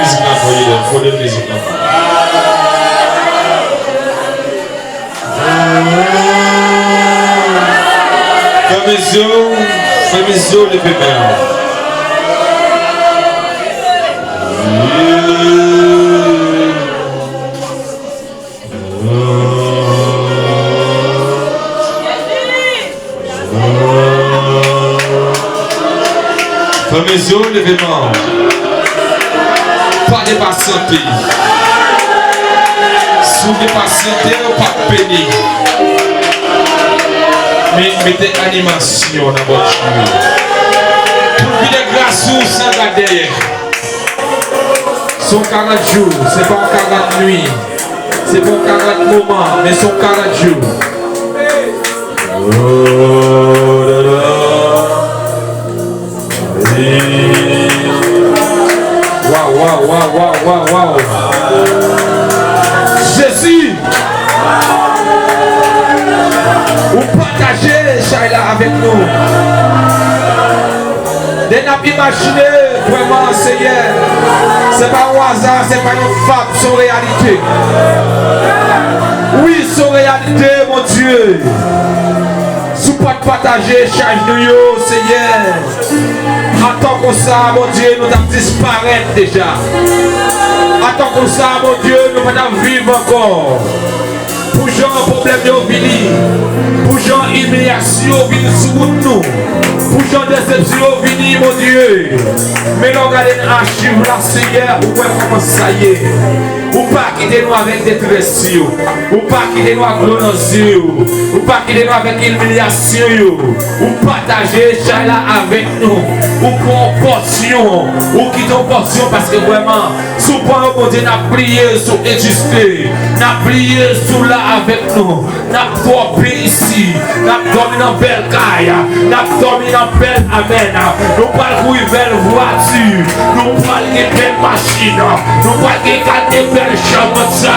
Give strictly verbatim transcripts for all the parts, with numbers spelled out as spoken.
Mizik lan fò, Eden, fò de mizik lan fò. Fèmen zye w, fèmen zye w, leve men w. Fèmen zye w, leve men w. Pa depasyante. Si w depasyante, w p ap beni. Men mete animasyon nan bòt chimi w. Pou l vide gras sou w san gad dèyè. Se yon karant jou, se pa yon karant nwi. Se pa yon karant moman, men se yon karant jou. Waw, waw, waw, waw, waw, waw, waw. Jezi! Ou pataje chay la avèk nou. Lè n ap imajine vrèman, Seyè, se pa yon aza, se pa yon fab, se yon reyalite. Wi, se yon reyalite, Bondye. Si w pa t pataje chay nou yo, Seyè, atan konsa, Bondye, nou t ap disparèt deja. Atan konsa, Bondye, nou pa t ap viv ankò. Pou jan pwoblèm yo vini, pou jan imilyasyon yo vin sou wout nou, pou jan desepsyon yo vini, Bondye. Men lè w gade nan achiv la, Seyè, ou wè kòman sa ye. Ou pa kite nou avèk detrès yo. Ou pa kite nou ak dlo nan zye yo. Ou pa kite nou avèk imilyasyon yo. Ou pataje chay la avèk nou. Ou pran yon pòsyon. Ou kite yon pòsyon paske vrèman, si w pran yo, Bondye, n ap bliye si w egziste. N ap bliye si w la avèk nou. N ap dòmi isi. N ap dòmi nan bèl kay. N ap dòmi nan bèl, amèn. Nou pral kouri bèl vwati. Nou pral gen bèl machin. Nou pral gen kalite bèl chanm sa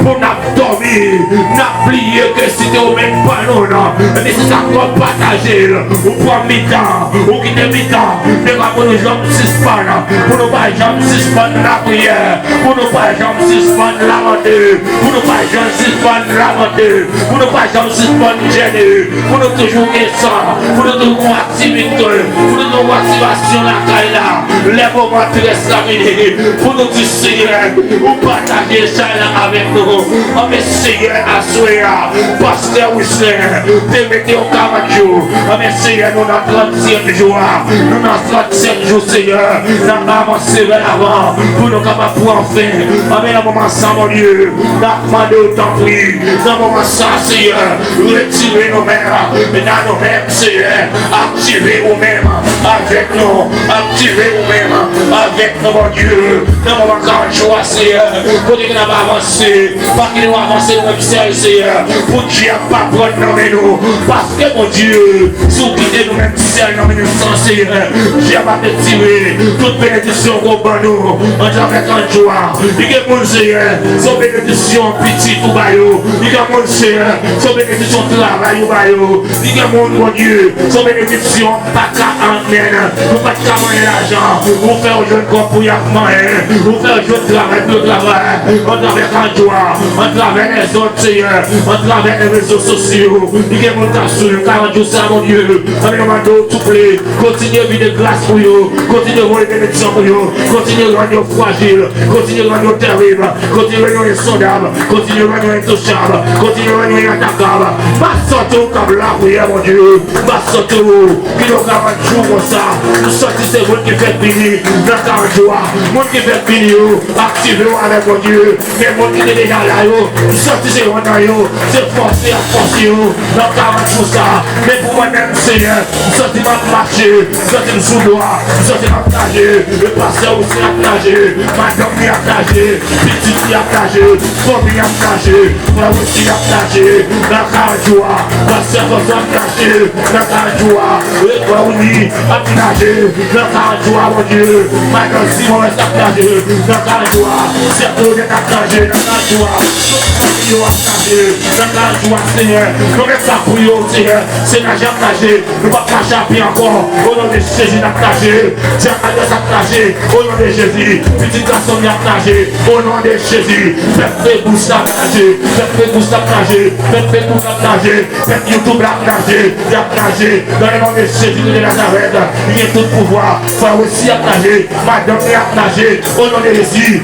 pou n ap dòmi. N ap bliye ke si te ou menm pa nou, non. Men se sa k pataje l. Ou pran mitan. Ou kite mitan. Men pa pou nou janm sispann. Pou nou pa janm sispann lapriyè. Pou nou pa janm sispann lamante. Pou nou pa janm sispann lamante. Pou nou pa janm sispann jene. Pou nou toujou gen san. Pou nou toujou gen aktivite. Pou nou toujou gen aktivasyon lakay la. Lè moman très la vini. Pou nou di, Seyè, ou pataje chay la avèk nou. Anben, Seyè, aswè a, pastè Wislen te mete yon karant jou. Anben, Seyè, nou nan trannsyèm jou a. Nou nan trannsyèm jou, Seyè. N ap avanse vè lavan pou nou kapab pran fen. Anben, nan moman sa, Bondye, n ap mande w, tanpri, nan moman sa, Seyè, retire nou menm nan nou menm, Seyè. Aktive ou menm avèk nou. Aktive ou menm avèk nou, Bondye. Nan moman karant jou a, Seyè, kote ke n ap avanse, pa kite nou avanse nou menm sèl, Seyè, pou dyab pa pran nan men nou. Paske, Bondye, si w kite nou menm sèl nan men nou, Seyè, dyab ap retire tout benediksyon ke w ban nou atravè karant jou a. Li gen moun, Seyè, se yon benediksyon pitit ou ba yo. Li gen moun, Seyè, se yon benediksyon travay ou ba yo. Li gen moun, Bondye, se yon benediksyon pa ka anmenn. Nou pa t ka manyen lajan. Ou fè yo jwenn kòb pou y ap manyen. Ou fè yo jwenn travay pou yo travay. Atravè radyo a, atravè lèzòt, Seyè, atravè lè rezo sosyo. Li gen moun k ap swiv karant jou sa, Bondye. Anben, nou mande w, souple, kontinye vide gras pou yo. Kontinye voye benediksyon pou yo. Kontinye rann yo frajil. Kontinye rann yo terib. Kontinye rann yo ensondab. Kontinye rann yo entouchab. Kontinye rann yo inatakab. M ap santi w k ap lapriyè, Bondye. M ap santi w ki nan karant jou konsa. M santi se moun ki fèk beni nan karant jou a. Moun ki fèk beni yo, aktive yo avèk Bondye. Men moun ki te deja la yo, m santi se yonn nan yo, se fòse y ap fòse yo nan karant jou sa. Men pou mwen menm, Seyè, m santi m ap mache, m santi m sou dwa, m santi m ap naje, e pastè Wislen ap naje, madanm li ap naje, pitit li ap naje, fanmi ap naje, frè Wisly ap naje, nan karant jou a, pastè François ap naje, nan karant jou a, e frè Willy ap naje, nan karant jou a, Bondye, madanm Simon ap naje, nan Kay ou a, sèkèy w ap naje nan kay ou a. Tout fanmi yo ap naje nan kay ou a, Senyè. Nou ret la priye w, Senyè. Se naje ap naje. Nou p ap ka chape ankò. O non de Jezi, n ap naje. Djak Alyas ap naje. O non de Jezi. Pitit gason m ap naje. O non de Jezi. Pèp Pegous ap naje. Pèp Pegous ap naje. Pèp Pegous ap naje. Pèp YouTube la ap naje, y ap naje. Dans le nom de Jésus de Nazareth, li gen tout pouvwa. Frè Wesi ap naje, madanm li ap naje. Au nom de Jésus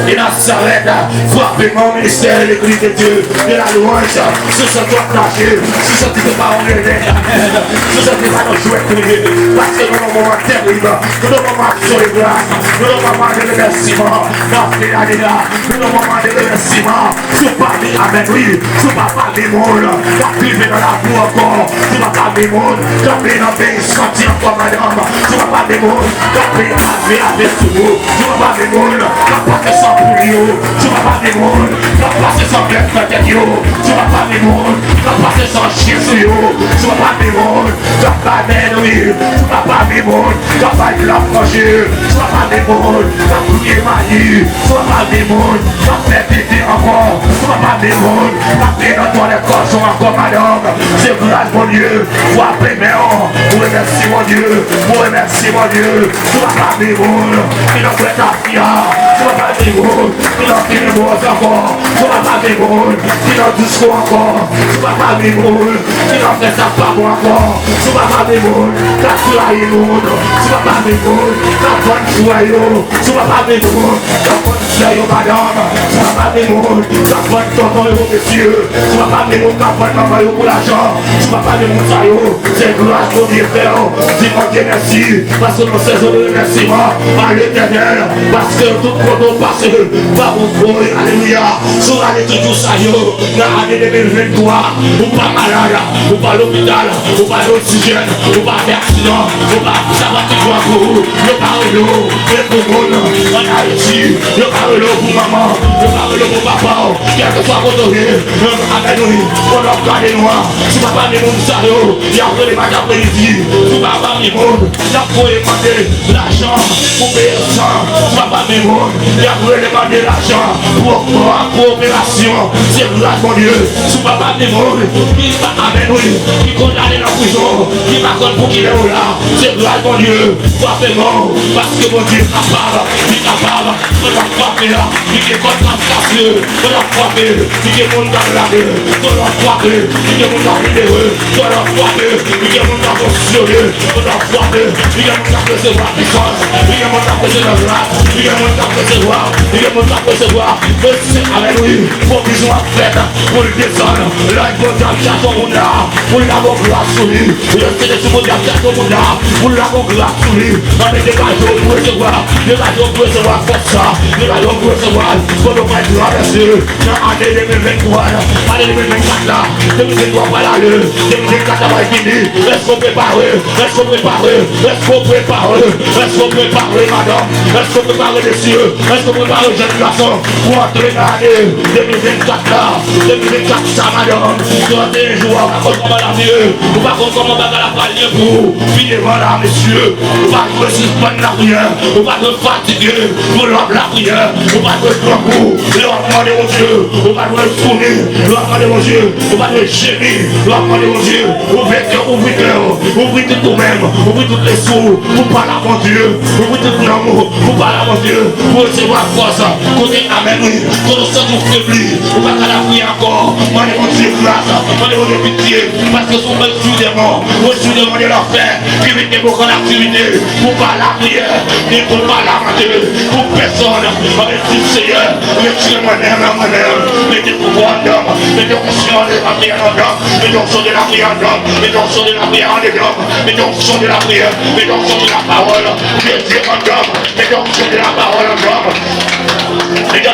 de Nazareth, frape mon ministère de l'église de Dieu, de la louange. Si w santi w ap naje, si w santi se pa yon relè, si w santi se pa yon jwèt ou ye, paske nou nan yon moman terib, nou nan yon moman aksyon de gras, nou nan yon moman de remèsiman, nan fen ane a, nou nan yon moman de remèsiman. Si w pa di amèn, wi. Si w pa pami moun k ap rive nan labou ankò. Si w pa pami moun k ap vin nan peyi santi ankò, madanm. Si w pa pami moun k ap vin lave, lave sou ou. Si w pa pami moun k ap pase san poul yo. Si w pa pami moun k ap pase san bèf nan tèt yo. Si w pa pami moun k ap pase san chen sou yo. Si w pa pami moun k ap bay amèn, wi. Si w pa pami moun k ap bay glas manje. Si w pa pami moun k ap priye mayi. Si w pa pami moun k ap fè tete ankò. Si w pa pami moun k ap vin nan twalèt kòchon ankò, madanm. Se gras Bondye. Frape men w pou remèsye Bondye. Pou remèsye Bondye. Si w pa pami moun ki nan pwèt afya. Si w pa pami moun ki nan fini bwòs ankò. Si w pa pami moun ki nan diskou ankò. Si w pa pami moun ki nan fè sa k pa bon ankò. Si w pa pami moun k ap trayi moun. Si w pa pami moun k ap vann frè yo. Si w pa pami moun k ap vann sè yo, madanm. Si w pa pami moun k ap vann tonton yo, mesye. Si w pa pami moun k ap vann manman yo pou lajan. Si w pa pami moun sa yo, se gras Bondye fè w. Di Bondye mèsi, paske nou sezon de remèsiman a Letènèl, paske tout kote w pase, pa ou voye, alelouya. Si w gade tout jou sa yo, nan ane de mil venntwa, ou pa malad, ou pa lopital, ou pa nan oksijèn, ou pa fè aksidan, ou pa sa pa ti dwa pou ou, yo pa rele w, men pou moun ann Ayiti, yo pa rele w pou manman, yo pa rele w pou papa w, kèlkeswa kote w ye, men amèn wi, pandan w ap gade nou an, si w pa pami moun sa yo, y ap rele maten apremidi, si w pa pami moun, y ap voye mande lajan pou peye san, si w pa pami moun, y ap rele mande lajan pou, pou, pou operasyon. Se gras Bondye. Si w pa pami moun ki pa amèn wi, ki kondane nan prizon, ki pa konn pou kilè yo la, se gras Bondye. Frape men w, paske Bondye kapab, li kapab. Pandan w ap frape a, li gen kòd k ap kase. Pandan w ap frape, li gen moun k ap lage. Pandan w ap frape, li gen moun k ap libere. Pandan w ap frape, li gen moun k ap fonksyone. Pandan w ap frape, li gen moun k ap resevwa pisans. Li gen moun k ap resevwa gras. Li gen moun k ap resevwa. Li gen moun k ap resevwa. Mesye, alelouya. Pwovizyon ap fèt pou l desann. Lè Bondye ap chache yon moun la, pou l lage yon gras sou li. Yo se de sou Bondye ap chache yon moun la, pou l lage yon gras sou li. Ann degaje w pou resevwa. Degaje w pou resevwa fòs sa. Degaje w pou resevwa. Kote w pral travèse. Nan ane de mil venntwa, ane de mil vennkat la, de mil venntwa pral ale, de mil vennkat la pral fini. Èske w prepare? Èske w prepare? Èske w prepare? Èske w prepare, madanm? Èske w prepare, mesye? Èske w prepare, jèn gason, pou antre nan ane de mil vennkat la? De mil vennkat sa, madanm, trannteyen jou a, ou pa konn kòman l ap vire, ou pa konn kòman bagay la pral ye pou ou. Pi devan la, mesye, ou pa dwe sispann lapriyè, ou pa dwe fatige lè w ap lapriyè, ou pa dwe grangou lè w ap mande Bondye, ou pa dwe souri lè w ap mande Bondye, ou pa dwe jemi lè w ap mande Bondye. Ouvè kè w, ouvri kè w, ouvri tout ou menm, ouvri tout lespri w pou pale a Bondye, ouvri tout nanm ou pou pale a Bondye, pou resevwa fòs. Kote amèn wi, kote w santi w febli, ou pa ka lapriyè ankò, mande Bondye gras, mande Bondye pitye, paske se yon Jwi demon, ou jwi demon de lanfè ki vin gen boukan aktivite pou pa lapriyè, ni pou pa lamante pou pèsonn. Ann di, Seyè, retire mwen menm nan mwen menm. Mete pouvwa anndan m, mete onksyon de lapriyè anndan m, mete onksyon de lapriyè anndan m, mete onksyon de lapriyè anndan m, mete onksyon de lapriyè, mete onksyon de lapawòl de Dye anndan m, mete onksyon de lapawòl anndan m. Mete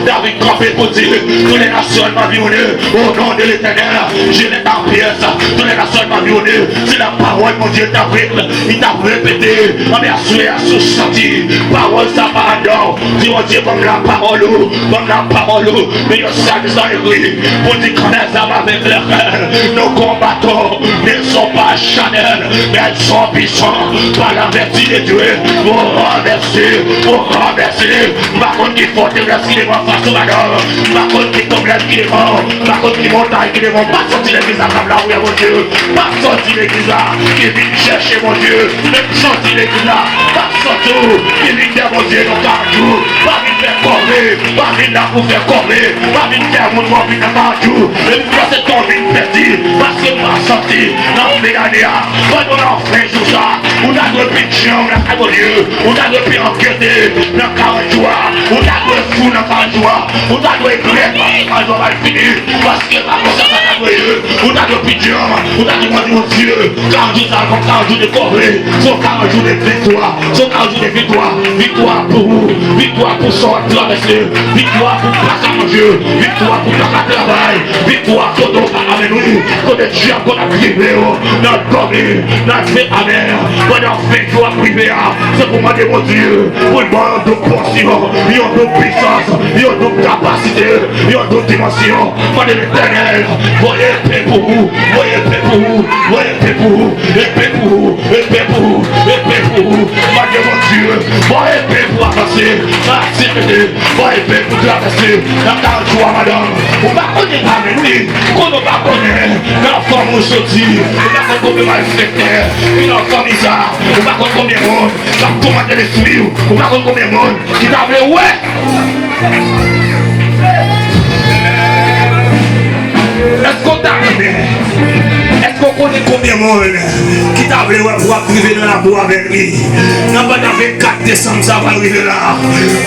David kanpe pou di, toutes les nations m'environnent, au nom de l'Éternel, je vais en pièces. Toutes les nations m'environnent. C'est la parole, mon Dieu, David, il t'a répété, an aswè a sou santi pawòl sa pa andan w. Di, Bondye, ban m lapawòl ou, ban m lapawòl ou. Men yon sa ki sa ekri, pou di, quand les âmes avec lesquelles nous combattons ne sont pas charnelles, mais elles sont puissantes par la vertu de Dieu. Oh, merci, oh, merci. M pa konn ki fòterès ki devan fas ou, madanm. M pa konn ki pwoblèm ki devan w. M pa konn ki montay ki devan w. Pa sòti legliz la k ap lapriyè, Bondye. Pa sòti legliz la ki vin chèche Bondye. Men sòti legliz la. Pa sòti w ki vin dè Bondye nan kawotchou. Pa vin fè kòve. Pa vin la pou fè kòve. Pa vin fè moun mò vin nan kawotchou. Epi panse tan w vin pèdi. Paske m pa sòti nan fen ane a. Pandan w nan fen jou sa, ou ta dwe pi djanm lakay Bondye. Ou ta dwe pi ankyete nan kawotchou a. Ou ta dwe fou nan kawotchou a. Ou ta dwe grèt paske kawotchou a pral fini. Paske pa konsa sa ta dwe ye. Ou ta dwe pi djanm. Ou ta dwe mande Bondye. Kawotchou sa se yon kawotchou de kòve. Se yon kawotchou de viktwa. Se yon kawotchou de viktwa. Viktwa pou ou. Viktwa pou sa w ap travèse. Viktwa pou pa ka manje. Viktwa pou pa ka travay. Viktwa kote w pa ka menm ri. Kote dyab konn ap drive w nan dòmi, nan fè amè. Pandan fen jou ap rive a, se pou mande Bondye pou l ban w yon doub pòsyon, yon doub pisans, yon doub kapasite, yon doub dimansyon. Mande Letènèl voye epe pou ou, voye epe pou ou, voye epe pou ou, epe pou ou, epe pou ou, epe pou ou. Mande Bondye voye epe pou avanse nan aktivite. Voye epe pou travèse nan kawotchou a, madanm. Ou pa konnen pa menm ri. Konnen w pa konnen nan fanmi w soti. Ou pa konn konbyen malfektè ki nan fanmi sa. Ou pa konn konbyen moun k ap toumante lespri w. Ou pa konn konbyen moun ki ta vle wè. Èske w ta konnen? Èske w konnen konbyen moun ki ta vle wè pou w ap drive nan labou avèk li? Nan pandan vennkat desanm sa pral rive la.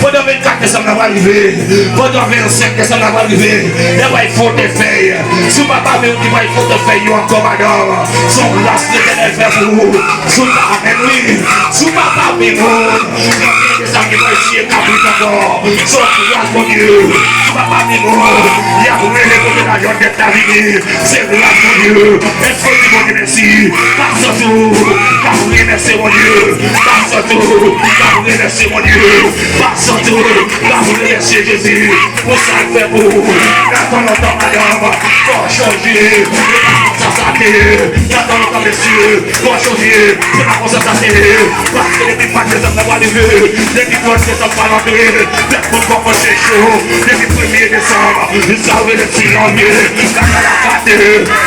Pandan vennkat desanm la pral rive. Pandan vennsenk desanm la pral rive. Lè pral fè w te fèy. Si w pa pami moun ki pral fè w te fèy yo ankò, madanm, se yon gras Letènèl fè pou ou. Si w pa menm ri. Si w pa pami moun nan vennkat desanm ki pral tiye kabrit ankò, se yon gras Bondye. Si w pa pami moun y ap rele kote lajan dèt la vini. Se gras Bondye. Èske w di Bondye mèsi? Pa sòti w k ap remèsye Bondye. Pa sòti w k ap remèsye Bondye. Pa sòti w k ap remèsye Jezi pou sa l fè pou ou. Nan tan lontan, madanm, fò w chonje se pa konsa sa te ye. Nan tan lontan, mesye, fò w chonje se pa konsa sa te ye. Paske depi mwa desanm nan pral rive, depi mwa desanm pral antre, tèt moun kòmanse cho. Depi premye desanm jiska rive le sis janvye, bagay la gate,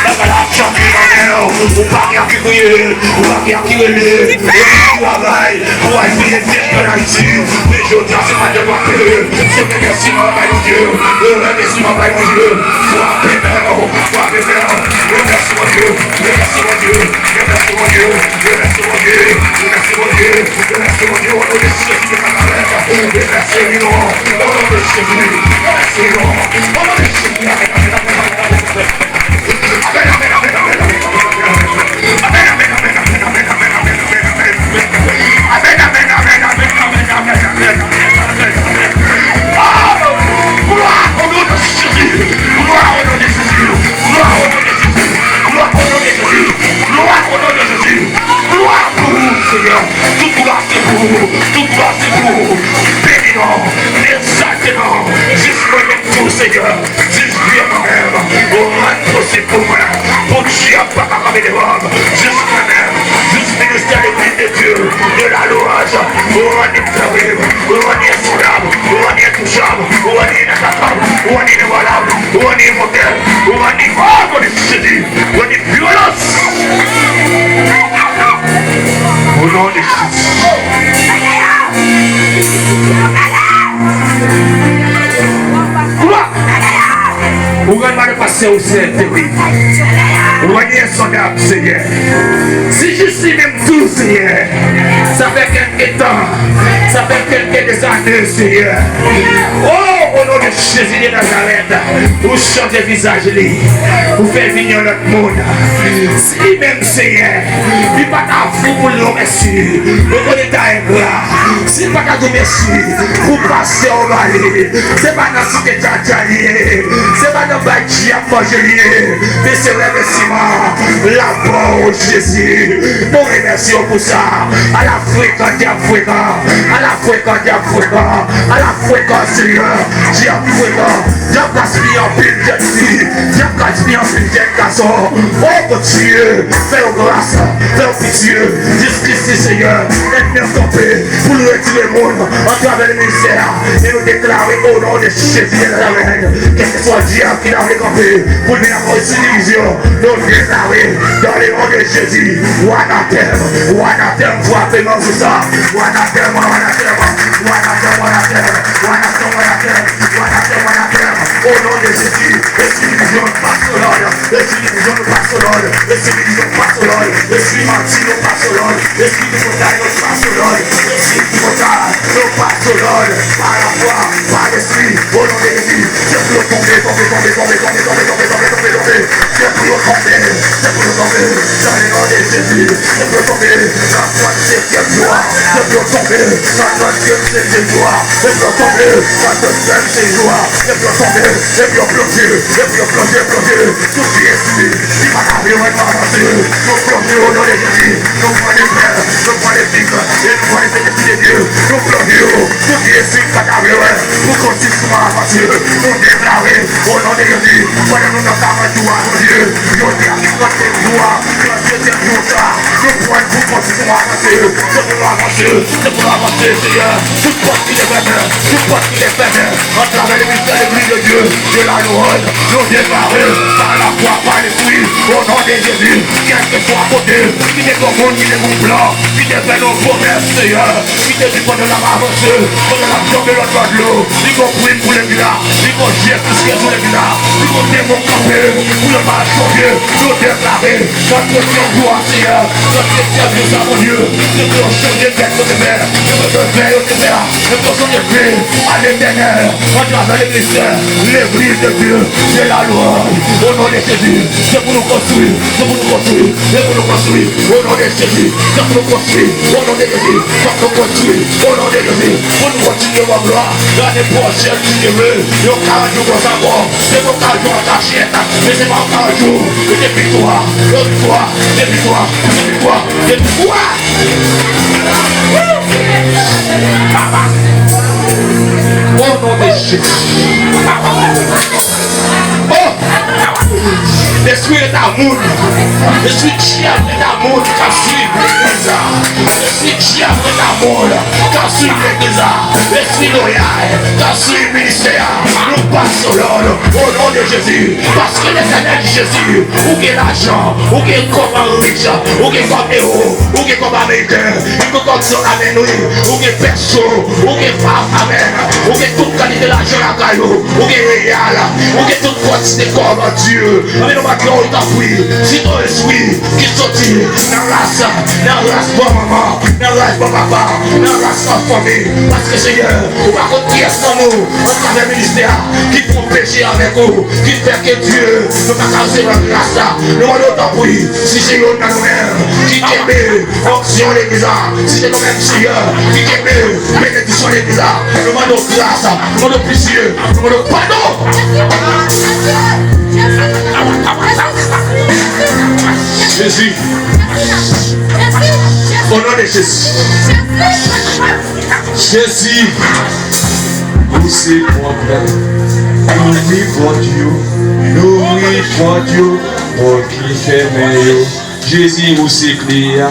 bagay la chanje nan men w. Ou pa gen a ki kriye, ou pa gen a ki rele, ou pa gen a ki travay pou al peye dèt ann Ayiti. Men jodi a se pa dèt w ap peye, se remèsiman w ap bay Bondye, remèsiman w ap bay Bondye. Frape men w, frape men w, remèsye Bondye, remèsye Bondye, remèsye Bondye, remèsye Bondye, remèsye Bondye. Remèsye Bondye, o non de Jezi de Nazarèt. Remèsye li non. O non de Jezi. Remèsye li non. O non de Jezi. Amèn, amèn, amèn. Amèn, amèn, amèn. Amèn, amèn, amèn. Ah, gloire au nom de Jésus. Gloire au nom de Jésus. Gloire au nom de Jésus. Gloire au nom de Jésus. Gloire au nom de Jésus. Glwa pou ou, Senyè. Tout glwa se pou ou. Tout glwa se pou ou. Beni non, egzalte non. Jis mwen menm tou, Senyè. Jis vye mwen menm. Rann posib pou mwen. Pou dyab pa ka kanpe devan m. Jis mwen menm. Jis ministè legliz de Dye de la lwanj. Rann li tèrib. Rann li enfondab. Rann li entouchab. Rann li inatakab. Rann li inébranlab. Rann li imòtèl. Rann li, o non de Jezi. Rann li vyolans. O non de Jezi. Glwa! Ou rann malefè ou, Senyè, terib. Ou rann li ensondab, Senyè. Se jis li menm tou, Senyè. Sa fè kèlke tan. Sa fè kèlke dezane, Senyè. O, O non de Jezi de Nazarèt, ou chanje vizaj li, ou fè vin yon lòt moun. Si li menm, Senyè, li pa ta fou pou l di w mèsi, ou konnen ta engra. Si li pa ta di w mèsi pou pastè w ba li, se pa nan site djadja li ye, se pa nan bay dyab manje li ye, men se remèsiman l ap ba w, Jezi. Nou remèsye w pou sa. Ala frekan dyab frekan, ala frekan dyab frekan, ala frekan, Senyè, dyab frekan. Dyab gaspiye anpil jèn fi, dyab gaspiye anpil jèn gason. O Bondye, fè yo gras, fè yo pitye. Jis Kris li Senyè, ènmi an kanpe pou l retire moun atravè ministè a. E nou deklare o non de Jezi de Nazarèt, kèlkeswa dyab ki ta vle kanpe pou l vin apòte sou divizyon, nou deklare dans le nom de Jésus, ou anatèm, ou anatèm, frape nan sou sa, ou anatèm, ou anatèm, ou anatèm, ou anatèm, ou anatèm, ou anatèm, ou anatèm, ou anatèm. O non de Jezi, espri divizyon, nou pase lòd, espri divizyon, nou pase lòd, espri divizyon, nou pase lòd, espri manti, nou pase lòd, espri tripotay, nou pase lòd, espri tripotay, nou pase lòd, pa lafwa, pa lespri, o non de Jezi, se pou yo tonbe, tonbe, tonbe. Se pou yo tonbe, se pou yo tonbe, dans le nom de Jésus, se pou yo tonbe, nan trannsetyèm jou a, se pou yo tonbe, nan trannsetyèm jou a, se pou yo tonbe, nan trannsetyèm jou a, se pou yo tonbe, se pou yo plonje, se pou yo plonje, plonje, tout vye espri, ki pa ta vle wè nou avanse, nou plonje o non de Jezi, nou pran lepè, nou pran lepik, e nou pran lepè de Dye, nou plonje yo, tout vye espri ki pa ta vle wè, nou kontinye sou avanse, nou deklare, o non de Jezi, pandan nou nan karant jou a, Bondye, jodi a ki trannsetyèm jou a, trannsetyèm jou sa, nou pran pou kontinye avanse, se pou nou avanse, se pou nou avanse, Senyè, tout pòt ki te fèmen, tout pòt ki te fèmen, atravè legliz, legliz de Dye, de la louanj, nou deklare, pa lafwa, pa lespri, o non de Jezi, kèlkeswa kote, ki te gon moun, ki te gon plan, ki te fè nou pwomès, Senyè, ki te di pandan n ap avanse, pandan n ap tonbe lòtbò dlo, li gon prim pou legliz la, li gon jistis sou legliz la, li gon demon kanpe pou yo pa chonje, yo deklare, nan trannsetyèm jou a, Senyè, nan trannsetyèm jou sa, Bondye, yo te chonje tèt yo te fè, yo te fè yo te fè, yo te chonje fè a Letènèl, atravè legliz, legliz de Dye, de la louanj, o non de Jezi, se pou nou konstwi, se pou nou konstwi, se pou nou konstwi, o non de Jezi, se pou nou konstwi, o non de Jezi, fòk nou konstwi, o non de Jezi, pou nou kontinye wè glwa, lane pwochèn, si Dye vle, yon karant jou konsa ankò, se yon karant jou an kachèt, men se pa yon karant jou, se de viktwa, de viktwa, de viktwa, de viktwa, de viktwa. O non de Jezi. O! Espri reta moun. Espri dyab reta moun k ap swiv legliz la. Espri dyab reta moun k ap swiv legliz la. Espri loyal k ap swiv ministè a. Nou pase lòd o non de Jezi. Paske Letènèl Jezi, ou gen lajan, ou gen kòb an rich, ou gen kòb ewo, ou gen kòb ameriken, ou gen kòb dola, men wi, ou gen pèso, ou gen fam, amèn, ou gen tout kalite lajan lakay ou, ou gen reyal, ou gen tout kantite kòb, Dye. Anben, nou pa gen ou, tanpri, si ton espri ki soti nan ras, nan ras bò manman, nan ras bò papa, nan ras nan fanmi, paske, Senyè, ou pa konn kiyès nan nou, atravè ministè a, ki pran peche avèk ou, ki fè ke Dye, nou pa ka resevwa gras la. Nou mande w tanpri, si se youn nan nou menm ki kenbe onksyon legliz la, si se nou menm, Seyè, ki kenbe benediksyon legliz la, nou mande w gras, nou mande w pitye, nou mande w padon. Jezi. O non de Jezi. Jezi, ou se pòt la. Ouvri pòt yo, ouvri pòt yo, pòt ki fèmen yo. Jezi, ou se kle a.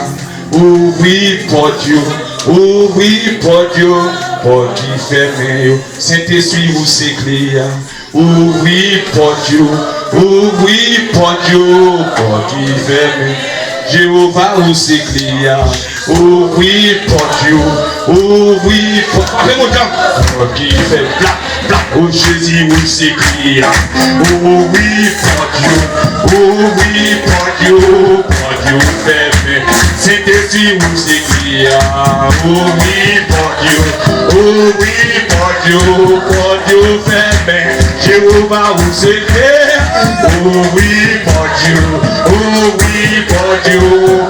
Ouvri pòt yo, ouvri pòt yo, pòt ki fèmen yo. Sentespri, ou se kle a. Ouvri pòt yo, ouvri pòt yo, pòt ki fèmen. Jewova, ou se kle a. Ouvri pòt yo, ouvri pòt. Frape moun, Jan. Pòt ki fè plak, plak. O Jezi, ou se kle a. Ouvri pòt yo, ouvri pòt yo, pòt yo fèmen. Sentespri, ou se kle a. Ouvri pòt yo, ouvri pòt yo, pòt yo Ou fèmen, Jewova ou se klè. O wi, Bondye, o wi, Bondye,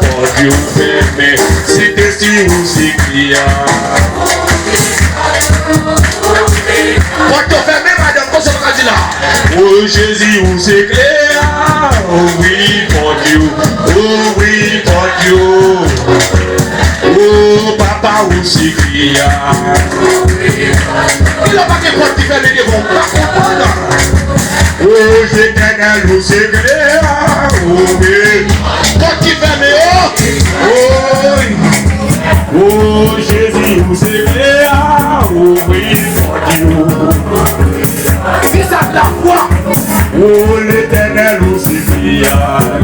Bondye ou fèmen. Sentespri ou se klè. Pòt yo fèmen, madanm, konsa w ka di la. O Jezi, ou se klè a, o wi, Bondye, o wi, Bondye. O Papa, ou se klè a. Kilè w pa gen pòt ki fèmen devan w, pa konprann. O Letènèl, ou se klè a, o wi. Pòt ki fèmen, o, o, o Jezi, ou se klè a, o wi, Bondye. Di sa ak lafwa. O Letènèl, ou se klè a,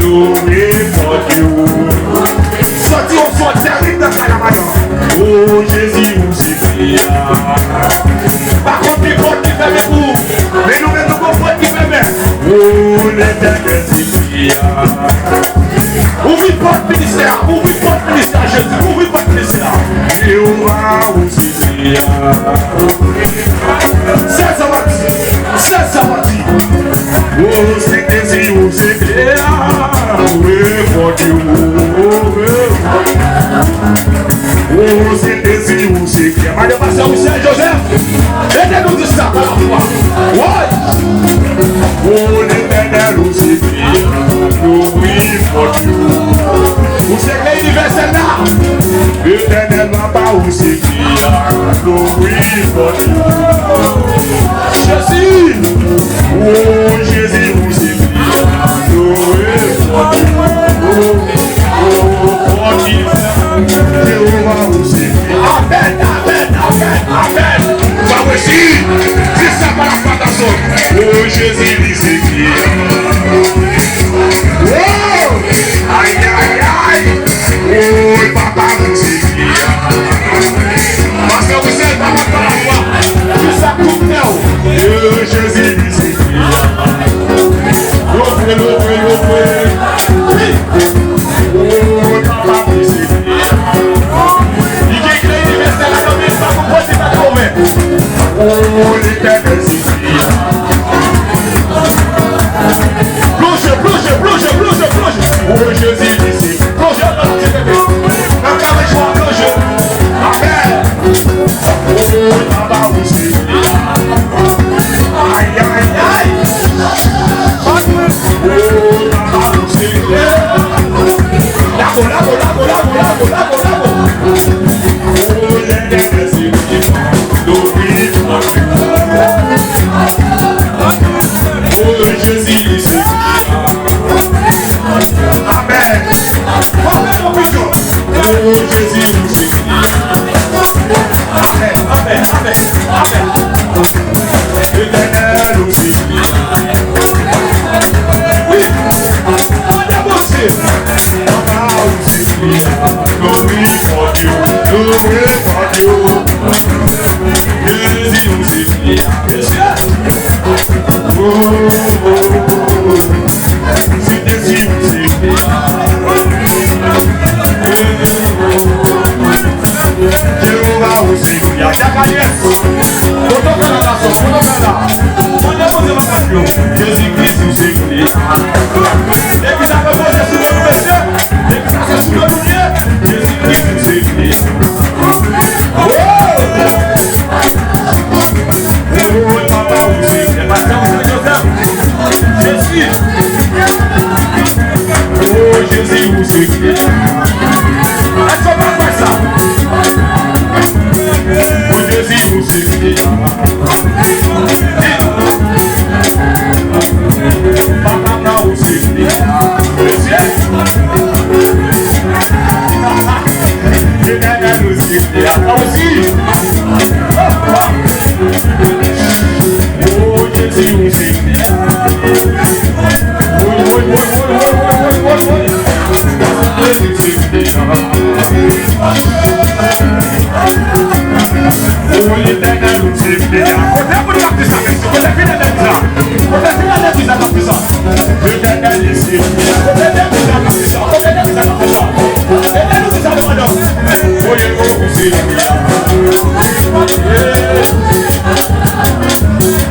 louwe Bondye. Santi yon son tèrib nan kay la, madanm. O Jezi, ou se klè a. Pa konn ki pòt ki fèmen pou ou, men nou menm nou gon pòt ki fèmen. O Letènèl, se klè a. Ouvri pòt ministè a, ouvri pòt ministè a, Jezi, ouvri pòt ministè a. Jewova, ou se klè a. Sèl sa w ap di, sèl sa w ap di. O Sentespri, ou se klè a. Louwe Bondye, louwe Bondye. O Sentespri, ou se klè a. Madan pastè Michel Joseph, ede nou di sa pa lafwa. Woy! O Letènèl, ou se klè a, louwe Bondye. Ou se klè inivèsèl la. Letènèl, Papa, ou se klè a, louwe Bondye. Jezi! O Jezi, ou se klè a, louwe Bondye. O, o, Bondye, Jewova, ou se klè a. Amèn, amèn, amèn, amèn. Ou pa resi. Di sa pa lafwa, gason. O Jezi, li se klè a. O! Ay, ay, ay. O, Papa, ou se klè a. Pastè Wisèl, pa bat pa lafwa. Di sa tout kè w. O Jezi, li se klè a. Louwe, louwe, louwe. Wi. O, Papa, ou se klè a. Li gen klè inivèsèl la nan men l, pa konn kote l pa twouve. O, Letènèl, se klè a. Plonje, plonje, plonje, plonje, plonje. O Jezi, li se. Plonje nan ti bebe. Nan kare jwa, plonje. Amèn. O, Papa, ou se. Ay, ay, ay. O, Papa, ou se. Lago, lago, lago. O, Letènèl, se. O Jezi, li se. Amèn. Fò fè yon pito. O Jezi, li se. Amèn, amèn, amèn, amèn. Letènèl, ou se. Wi. Mande Bondye. Papa, ou se. Glori, Bondye. Glori, Bondye. Jezi, ou se. Mesye! O, o, o, o. Se Jezi, se. Jewova, ou se. Jakayès. Kote w fè la, gason? Kote w fè la? Mande Bondye bagay yo. Jezi Kris, ou se. Legliz la repoze sou nou, mesye. Legliz la se sou nou, mesye. Jezi Kris, ou se. O! O, papa, ou se. E pastè, ou se Jozèf. Jezi. O, Jezi, ou se. Èske w pa kwè sa? O, Jezi, ou se. Papa m nan, ou se. Mesye. Letènèl, ou se. Papa, ou se. O, Jezi, ou se. Woy, woy, woy. O, Letènèl, ou se. Kote moun k ap di sa, mesye? Kote fidèl legliz la? Kote fidèl legliz la k ap di sa? Letènèl, li se. Kote legliz la k ap di sa? Kote legliz la k ap di sa? Letènèl, ou di sa, madanm. Woy, woy, ou se. Hey.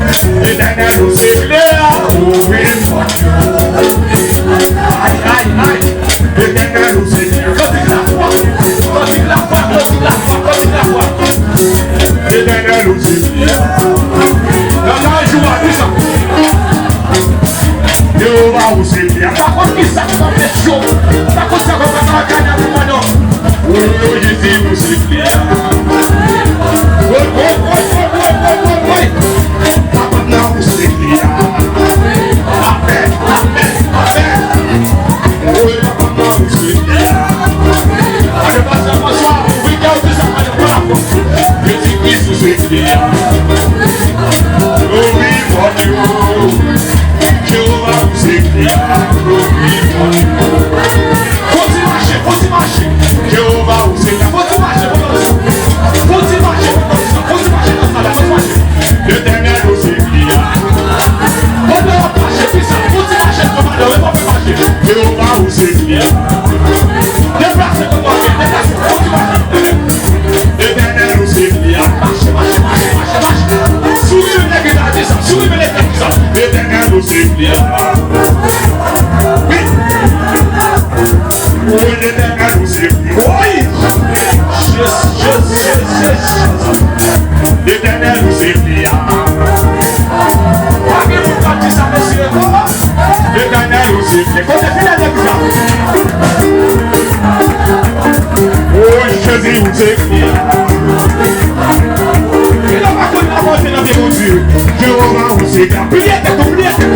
Bondye, Jewova, ou se Bondye. Pliye tèt ou, pliye tèt ou.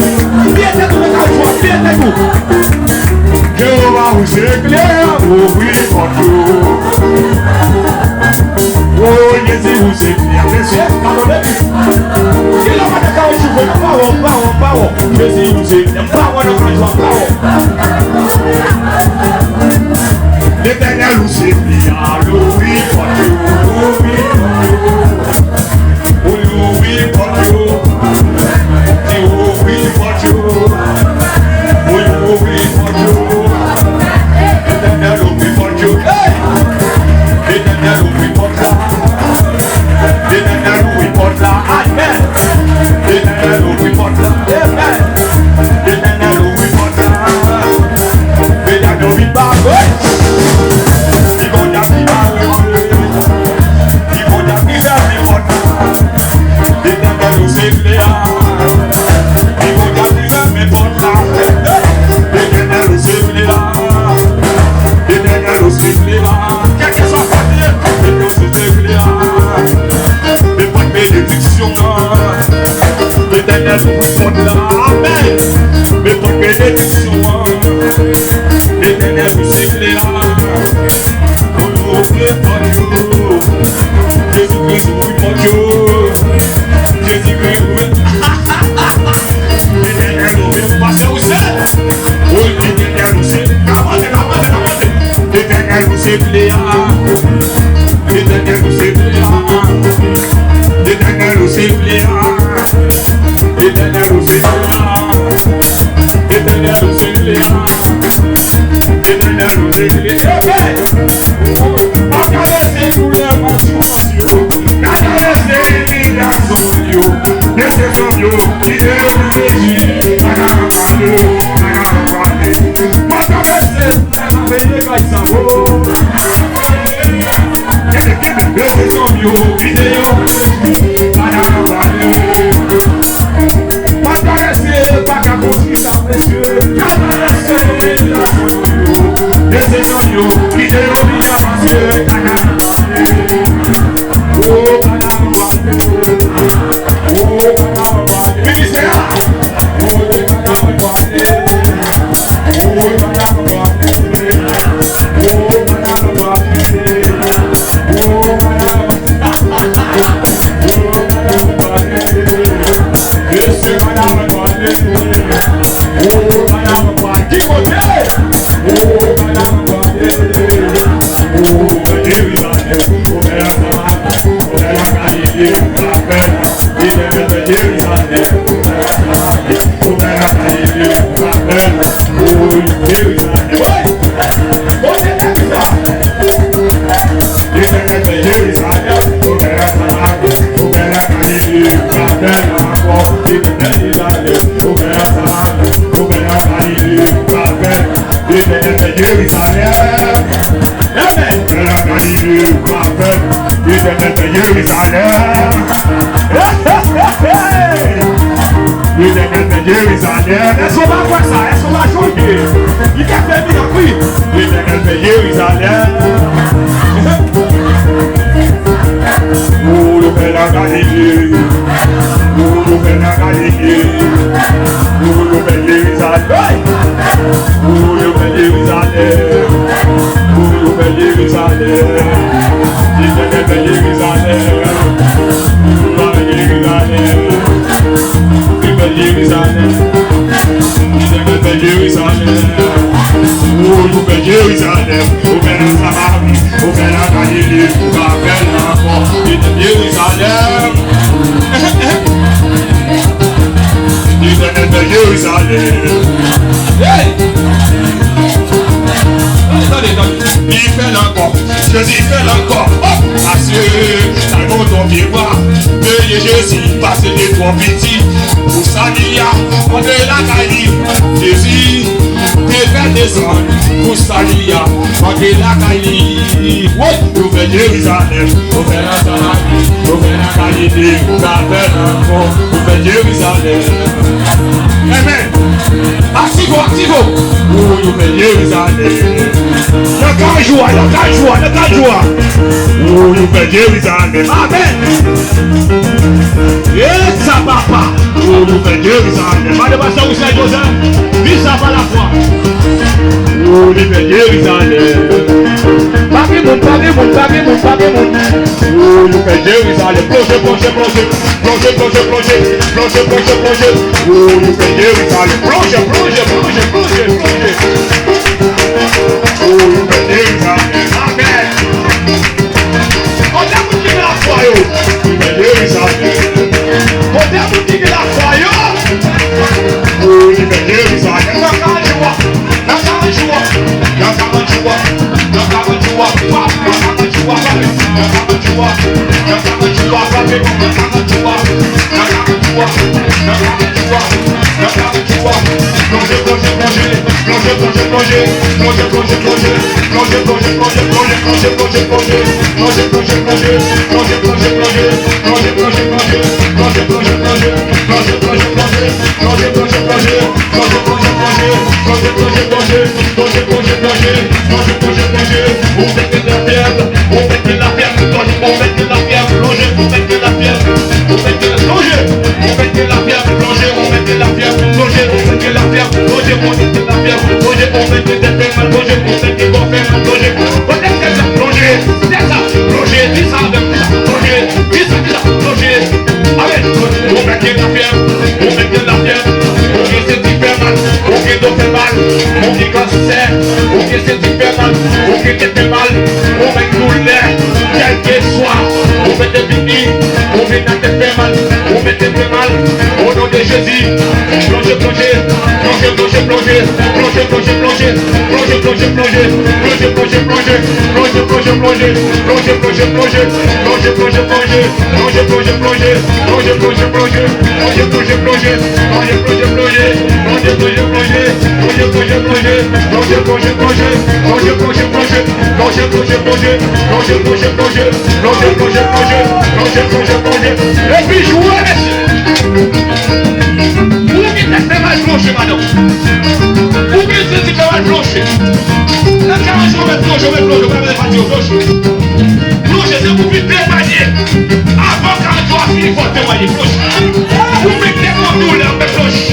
Pliye tèt ou nan kay ou, pliye tèt ou. Jewova, ou se klè, ouvri pòt yo. O Jezi, ou se klè. Mesye, padone. Gen lè w pa nan kawotchou, m pa wè w, m pa wè w, m pa wè w. Jezi, ou se klè. M pa wè w nan kawotchou, m pa wè w. Letènèl, ou se klè, ouvri pòt yo, ouvri pòt yo. Ou ouvri pòt yo. Di ouvri pòt yo. Ou ouvri pòt yo. Letènèl ouvri pòt yo. Hey! Letènèl ouvri pòt la. Letènèl ouvri pòt la. Amèn. Letènèl ouvri pòt la. Amèn. Letènèl ouvri pòt la. Letènèl ouvri pòt la. Li Bondye ki mare. Li Bondye ki fèmen pòt la. Letènèl ou se klè a. Li Bondye ki fèmen pòt la. Letènèl ou se klè a. Letènèl ou se klè a. Kèlkeswa kote, Letènèl ou se klè a. Men pòt benediksyon an. Letènèl ouvri pòt la. Amèn. Men pòt benediksyon an. Letènèl ou se klè a. Ou ouvri pòt yo. Jezikri ouvri pòt yo. Jezikri ouvri. Letènèl ouvri pòt yo. Ou se. Ou Letènèl ou se. Kamante, kamante, kamante. Letènèl ou se klè a. Letènèl ou se klè a. Letènèl ou se klè a. Letènèl ou se klè a. Letènèl ou se klè a. Letènèl ou se klè a. Hey! Pa ka lese koulè mati mati yo. Pa ka lese imilyasyon yo. Lese zanmi yo kite yo nan Jezi. Pa ka pale, pa ka pale. Pa ka lese. Letènèl fè Jerizalèm. Amèn. Fè lakay li, pa fè. Letènèl fè Jerizalèm. Letènèl fè Jerizalèm. Èske w pa kwè sa? Èske w pa jwenn li? Li ka fè mirak, wi. Letènèl fè Jerizalèm. Ou nou fè lakay li. Ou nou fè lakay li. Ou nou fè Jerizalèm. Hey! Ou nou fè Jerizalèm. Ou nou fè Jerizalèm. Letènèl fè Jerizalèm. Ou nou fè Jerizalèm. Ou fè Jerizalèm. Letènèl fè Jerizalèm. Ou nou fè Jerizalèm. Ou fè nan Samari. Ou fè nan Galile. Ou ka fè l ankò. Letènèl Jerizalèm. Letènèl fè Jerizalèm. Hey! Tande, tande, tande. Li fè l ankò. Jezi fè l ankò. Hop! Asire, talon ton pye bwa. Veye Jezi, pase li twò piti. Pou sali a, antre lakay li. Jezi te fè desann. Pou sali a, antre lakay li. Wi, nou fè Jerizalèm. Nou fè nan Samari. Nou fè nan Galile. Nou ka fè l ankò. Nou fè Jerizalèm. Amen. Ase Aktive w, aktive w. Ou, nou fè Jerizalèm. Nan kay jou a, nan kay jou a, nan kay jou a. Ou, nou fè Jerizalèm. Amèn. E sa, papa. Ou, nou fè Jerizalèm. Mande pastè Wissac Joseph. Di sa pa lafwa. Ou, nou fè Jerizalèm. Pa gen moun, pa gen moun, pa gen moun, pa gen moun. Ou, nou fè Jerizalèm. Plonje, plonje, plonje. Plonje, plonje, plonje. Plonje, plonje, plonje. Ou, nou fè Jerizalèm. Plonje, plonje, plonje, plonje, plonje. Ou, nou fè Jerizalèm. Amèn. Kote moun ki gen lafwa yo? Nou fè Jerizalèm. Kote moun ki gen lafwa yo? Ou, nou fè Jerizalèm. Nan kay jou a. Nan kay jou a. Nan kay jou a. Nan kay jou a. Nan kay jou a. Nan kay jou a. Nan kay jou a. Nan kay jou a. Nan kay jou a. Nan kay jou a. Nan kay jou a. Nan kay jou a. Plonje, plonje, plonje. Plonje, plonje, plonje. Plonje, plonje, plonje. Plonje, plonje, plonje. Plonje, plonje, plonje. Plonje, plonje, plonje. Plonje, plonje, plonje. Plonje, plonje, plonje. Plonje, plonje, plonje. Plonje, plonje, plonje. Plonje, plonje, plonje. Plonje, plonje, plonje. Plonje, plonje, plonje. Ou mèt gen lafyèv. Ou mèt gen lafyèv. Plonje, ou mèt gen lafyèv. Plonje, ou mèt gen lafyèv. Ou mèt gen plonje. Ou mèt gen lafyèv. Plonje, ou mèt gen lafyèv. Plonje, ou mèt gen lafyèv. Plonje, ou mèt gen lafyèv. Plonje, ou mèt gen tèt fè mal. Plonje, ou mèt gen kò fè mal. Plonje, ou mèt gen tèt fè mal. Plonje, tèt sa. Plonje, di sa avè m. Plonje, di sa, di sa. Plonje. Amèn. Ou mèt gen lafyèv. Ou mèt gen lafyèv. Ou gen senti fè mal. Ou gen do fè mal. Ou gen kansè. Ou gen senti fè mal. Ou gen tèt fè mal. Ou mèt doulè. Kèlkeswa. Ou mèt vini. Ou vin ak tèt fè mal. Ou mèt tèt fè mal. O non de Jezi. Plonje, plonje. Plonje, plonje, plonje. Plonje, plonje, plonje. Plonje, plonje, plonje. Plonje, plonje, plonje. Plonje, plonje, plonje. Plonje, plonje, plonje. Plonje, plonje, plonje. Plonje, plonje, plonje. Plonje, plonje, plonje. Plonje, plonje, plonje. Plonje, plonje, plonje. Plonje, plonje, plonje. Plonje, plonje, plonje. Plonje, plonje, plonje. Plonje, plonje, plonje. Plonje, plonje, plonje. Plonje, plonje, plonje. Epi jwe, mesye. Ou gen tèt fè mal, plonje, madanm. Ou gen tèt fè mal, plonje. Nan karant jou, ou mèt plonje, ou mèt plonje, ou pa mèt pati, ou plonje. Plonje, se pou vin temwaye. Avan karant jou a fini, fò w temwaye. Plonje. Ou mèt gen gwo doulè, ou mèt plonje.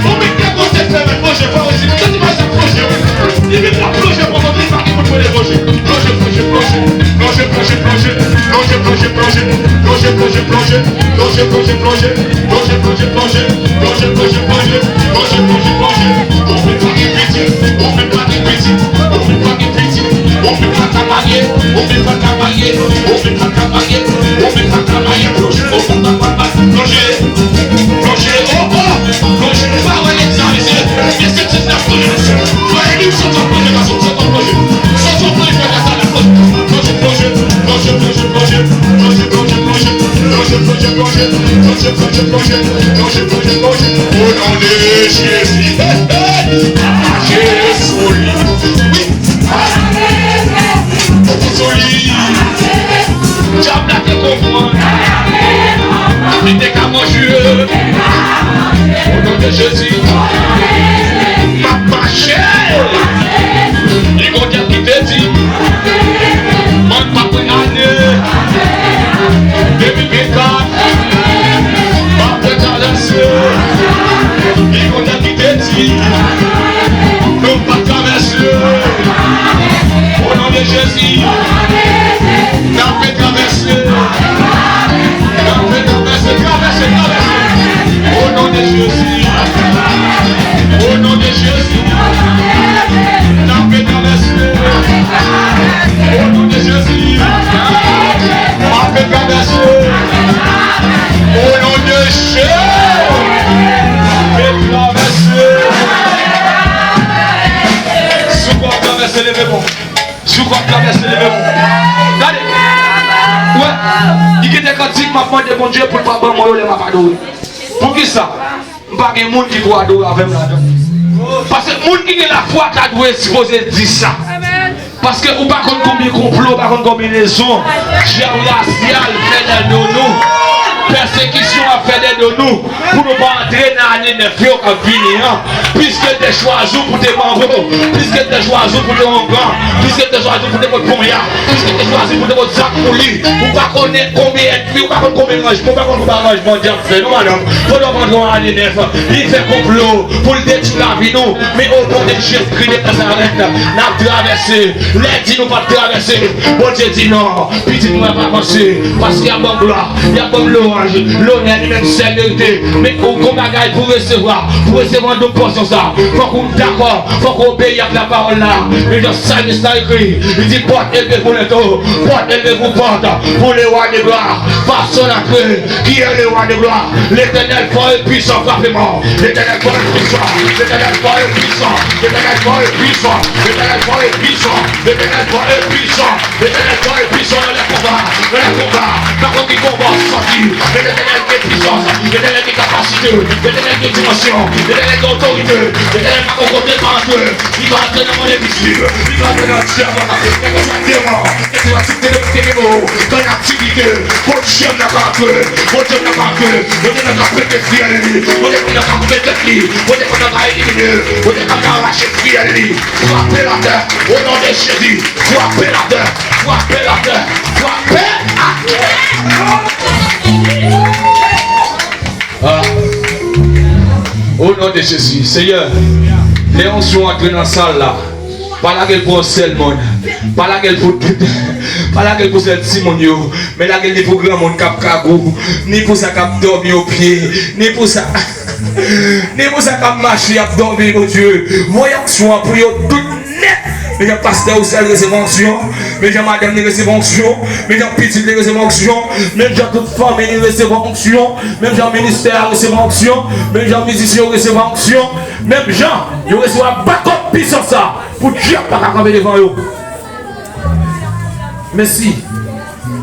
Ou mèt gen gwo tèt fè mal, plonje. Fò w di, tande bagay sa, plonje, wi. Li vin pou plonje, poko vin pa gen moun pou l plonje. Plonje, plonje, plonje. Plonje, plonje, plonje. Plonje, plonje, plonje. Plonje, plonje, plonje. Plonje, plonje, plonje. Plonje, plonje, plonje. Plonje, plonje, plonje. Ou vin pa gen pitit. Ou vin pa gen pitit. Ou vin pa gen pitit. Ou vin pa ka marye. Ou vin pa ka marye. Ou vin pa ka marye. Ou vin pa ka marye. Plonje. Ou vin pa ka marye. Plonje. Plonje. Oh, oh. Plonje. Pa wè nèg sa, mesye. Mesye, ti nèg plonje, mesye. Fè li sot an plonje, gason. Sot an plonje. Sot an plonje, fè gason la plonje. Plonje, plonje. Plonje, plonje, plonje. Plonje, plonje, plonje. Plonje, plonje, plonje. Plonje, plonje, plonje. Plonje, plonje, plonje. O non de Jezi. Hey, hey. Mache sou li. Wi. Mache sou li. Dyab la te konprann. Li te ka manje. O non de Jezi. M ap mache. Li gon dyab ki te di. Mwen pa pran ane de mil vennkat. M ap travèse. Li gon dyab ki te di. Nou p ap travèse. O non de Jezi. N ap travèse. N ap travèse. Travèse, travèse. O non de Jezi. O non de Jezi. N ap travèse. O non de Jezi. N ap travèse. O non de Jezi. N ap travèse. Si w kwè w ap travèse, leve men w. Si w kwè w ap travèse, leve men w. Gade. Ou wè, li gen de kantik m ap mande Bondye pou l pa ban mwen yo lè m ap adore. Poukisa? M pa gen moun ki pou adore avè m ladan. Paske moun ki gen lafwa ta dwe sipoze di sa. Paske ou pa konn konbyen konplo, ou pa konn konbinezon dyab rasyal fè nan non nou. Pèsekisyon ap fè dèdo nou pou nou pa antre nan ane nèf yo k ap vini an. Piske l te chwazi w pou te manbo, piske l te chwazi w pou te ongan, piske l te chwazi w pou te pot ponya, piske l te chwazi w pou te pot zak pou li. Ou pa konnen konbyen ènmi, ou pa konn konbyen ranjman, ou pa konn konbyen ranjman dyab fè, non, madanm. Pandan w ap antre nan ane nèf, li fè konplo pou l detwi lavi nou. Men o non de Jezikri de Nazarèt, n ap travèse. Lè di nou p ap travèse, Bondye di non. Pitit mwen ap avanse, paske y ap ban m glwa, y ap ban m lwanj, lonè li menm sèl merite. Men ou gon bagay pou resevwa, pou resevwa don pòsyon sa, fòk ou dakò, fòk ou obeyi ak lapawòl la. Men jan salmis la ekri, li di, porte élevée pour les taureaux, porte élevée pour porte, pour le roi de gloire. Façon d'entrer, qui est le roi de gloire. L'Éternel fort et puissant, frappez mort. L'Éternel fort et puissant, l'Éternel fort et puissant, l'Éternel fort et puissant, l'Éternel fort et puissant, l'Éternel fort et puissant. Letènèl fò e pwisan nan lè konba, nan lè konba. Pa konn ki konba w sòti, men Letènèl gen pwisans, Letènèl gen kapasite, Letènèl gen dimansyon, Letènèl gen otorite, Letènèl pa konn kote l pa antre, li pa antre nan mòn envizib, li pa antre nan dyab, kèlkeswa demon, kèlkeswa tip de demon ki gen pou ou, nan aktivite, Bondye m nan ka antre, Bondye m nan ka antre, Bondye m nan ka pete fyèl li, Bondye m nan ka koupe tèt li, Bondye m nan ka elimine, Bondye m nan ka rache fyèl li. Frape latè, o non de Jezi. Frape latè, frape latè, frape atè. Ah. O non de Jezi, Seyè, lè onksyon antre nan sal la, pa lage l pou yon sèl moun. Pa lage l pou tout. Pa lage l pou sèl timoun yo. Men lage l ni pou granmoun k ap kagou, ni pou sa k ap dòmi o pye, ni pou sa, ni pou sa k ap mache, ap dòmi, Bondye. Voye onksyon an pou yo tout nèt. Men jan pastè Roussel resevwa onksyon, men jan madanm li resevwa onksyon, men jan pitit li resevwa onksyon, men jan tout fanmi li resevwa onksyon, men jan ministè a resevwa onksyon, men jan mizisyen yo resevwa onksyon, men jan yo resevwa bakòp pwisans sa pou dyab pa ka kanpe devan yo. Mèsi.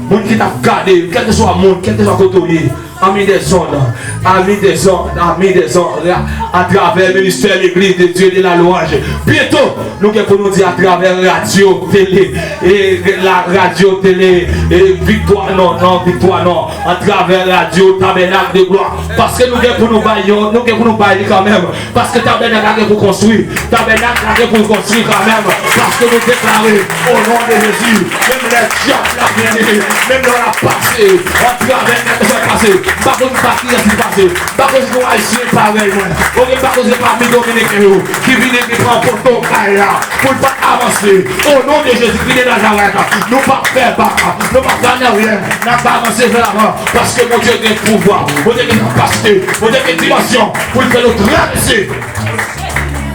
Moun ki t ap gade, kèlkeswa moun, kèlkeswa kote w ye, ami des ondes, ami des ondes, ami des ondes, atravè ministè Legliz de Dye de la Lwanj. Byento, nou gen pou nou di atravè radyo, tele, e la radyo, tele, e viktwa, non, non, viktwa, non. Atravè radyo, Tabènak de Glwa. Paske nou gen pou nou bay yon, nou gen pou nou bay li kanmenm. Paske tabènak la gen pou konstwi. Tabènak la gen pou l konstwi kanmenm. Paske nou deklare, o non de Jezi, menm lè dyab la vini, menm lè l ap pase, atravè nèg sa pase, m pa konn pa kiyès li pase, m pa konn si gon Ayisyen parèy mwen, oubyen m pa konn si se pami Dominiken yo ki vini, ki pran poto kay la, pou l pa avanse. O non de Jezikri de Nazarèt, nou p ap fè bak, nou p ap fè an aryè, n ap avanse vè lavan, paske Bondye gen pouvwa, Bondye gen kapasite, Bondye gen dimansyon pou l fè nou travèse.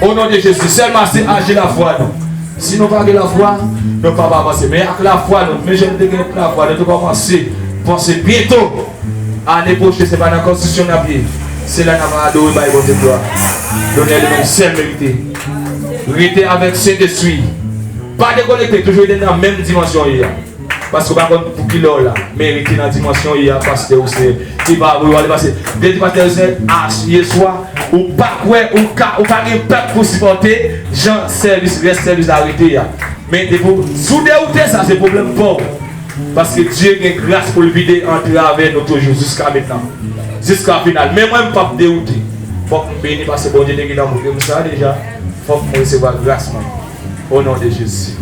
O non de Jezi, sèlman se aji lafwa nou. Si nou pa gen lafwa, nou p ap avanse. Men ak lafwa nou, men jan nou te gen lafwa, nou te kòmanse panse byento, ane pwochen, se pa nan konstriksyon n ap ye. Se la n ap adore, bay Bondye glwa. Lonè li menm sèl merite. Rete avèk Sentespri. Pa dekonekte, toujou rete nan menm dimansyon w ye a. Paske w pa konn pou kilè w la, men rete nan dimansyon w ye a, pastè Roussel. E pa vre, w ale pase. Te di pastè Roussel, a, yè swa, ou pa kwè, ou ka, ou pa gen pèp pou sipòte jan sèvis, rès sèvis la rete a. Men depi w, si w dewoute, sa se pwoblèm pa w. Paske Dye gen gras pou l vide antravè nou toujou jiska mentnan. Jiska final. Men mwen, m p ap dewoute. Fòk m beni paske Bondye te gentan montre m sa deja. Fòk m resevwa gras mwen. O non de Jezi.